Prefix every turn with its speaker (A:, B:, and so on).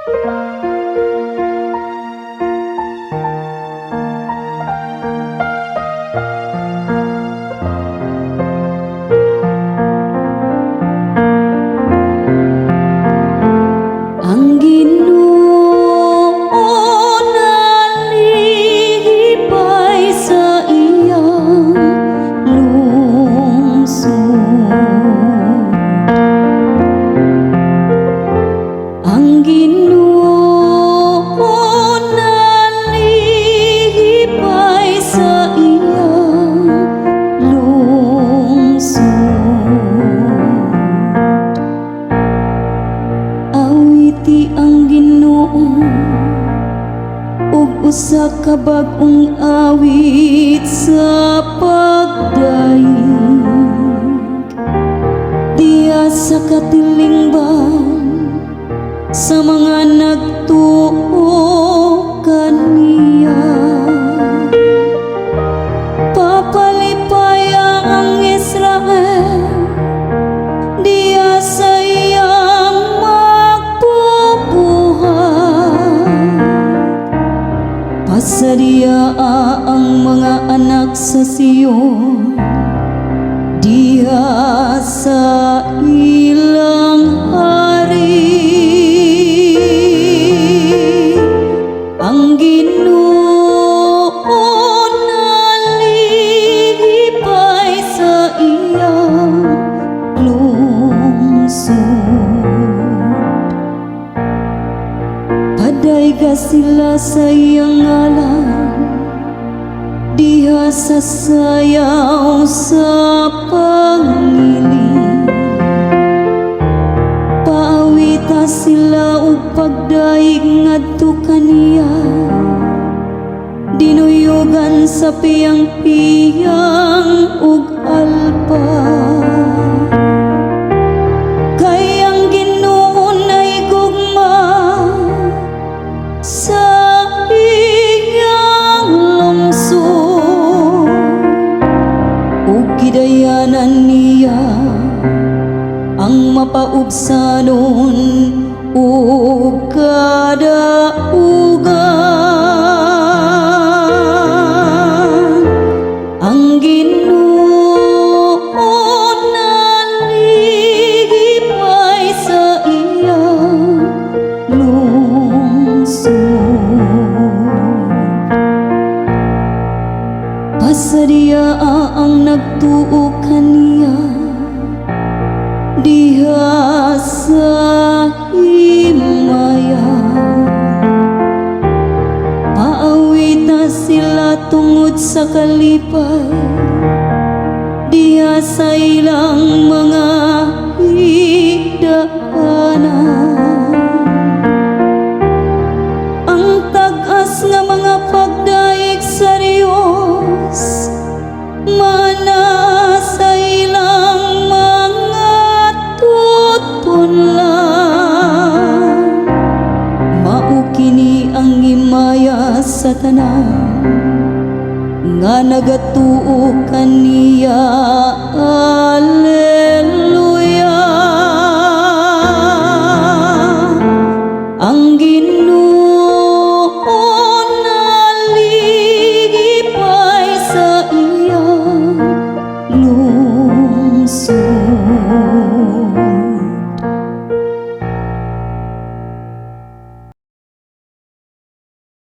A: Ang Ginoo nalipay sa iyang lungsod. Ang Ginoo nalipay sa iyang lungsod. Awiti ang Ginoo ug usa ka bag-ong awit sa pagdayeg diha sa katilingban sa mga nagtuo kaniya. Papalipaya ang Israel diha sa iyang magbubuhat. Pasadiaa ang mga anak sa Sion diha sa ilang hari. Ang Ginoo nalipay sa iyang lungsod. Padayga sila sa iyang ngalan diha sa sayaw sa pangili. Paawita sila og pagdayeg ngadto kaniya, dinuyugan sa piyang-piyang ug alpa. Kay ang Ginoo nay gugma sa iyang lungsod ug gidayanan niya ang mapaubsanon ug kadaugan. Ang Ginoo nalipay sa iyang lungsod. Pasadiaa ang nagtuo kaniya diha sa himaya. Paawita sila tungod sa kalipay diha sa ilang mga higdaanan. Ang tag-as nga mga pagdayeg sa Dios mana sa ilang mga tutunlan. Mao kini ang himaya sa tanan nga nagatuo kaniya. Alleluia.